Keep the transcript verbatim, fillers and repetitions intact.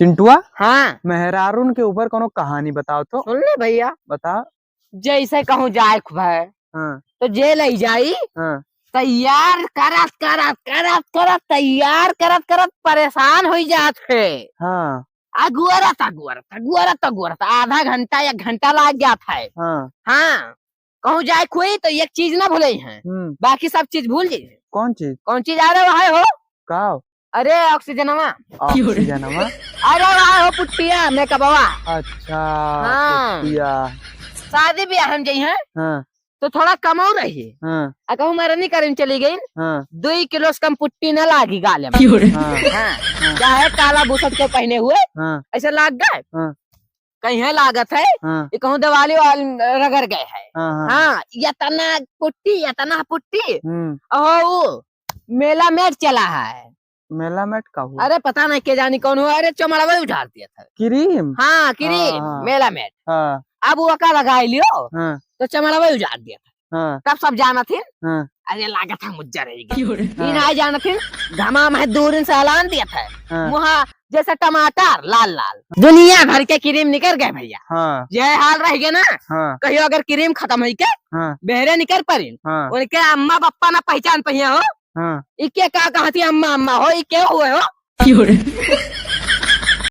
चिंटुआ, हाँ। मेहरारून के ऊपर कोनो कहानी बताओ तो। सुन ले भइया। बता। जइसे कहूँ जाए क भय, हाँ। तो जे लइ जाई, हाँ। तैयार करत, करत, करत, करत, तैयार करत, करत परेशान होइ जात है। हाँ। अगुअरत, अगुअरत, अगुअरत, अगुअरत आधा घंटा, एक घंटा लाग जात है। हाँ। हाँ। कहूँ जाए क होई तो एक चीज ना भूले हैं, हम्म। बाकी सब चीज भूल जाई। कौन चीज? कौन चीज? अरे वह हो। का? अरे ऑक्सीजनवा। ऑक्सीजनवा? अरे वह हो पुट्टिया, मेकअपवा। अच्छा, हाँ। पुट्टिया। शादी ब्याह हम जाई हैं, हाँ। तो थोड़ा कमऊ रही। हाँ। आ कहूँ मरनी करीन चली गई, हाँ। दुई किलो से कम पुट्टी ना लागी गाले में। हाँ। हाँ। हाँ। चाहे काला बुसट के पहने हुए, हाँ। ऐसे लाग गए। हाँ। कहीं लागत है, हाँ। ये कहूँ दिवाली वाल रगड़ गए है। हाँ, हाँ। हाँ, इतना पुट्टी, इतना पुट्टी। हम्म। ओहो, वो मेला मेट चला है। मेला मेट का हुआ? अरे पता नहीं के जानी कौन हुआ, अरे चमड़वा उजाड़ दिया था। क्रीम? हाँ, क्रीम, हाँ, हाँ। मेला मेट। हाँ। अब वो का लगाई लियो, हाँ। तो चमड़वा उजाड़ दिया था। हाँ। तब सब जानत ही, हाँ। अरे लागत है मुज्जा रहेगी। क्यों रे? ई हाँ। ना जानत ही, घमा में दूर से ऐलान दिया था। हाँ। मुहा जैसे टमाटर लाल लाल। दुनिया भर के क्रीम निकल गए भइया। हाँ। ये हाल रह गए ना। हाँ। कहियो अगर क्रीम खतम होई के, हाँ। बेहरे निकल पड़ी। हाँ। उनके अम्मा बप्पा ना पहचान पहिया हो। हाँ। इके का कहती अम्मा अम्मा हो, इके हुए हो। क्यों रे?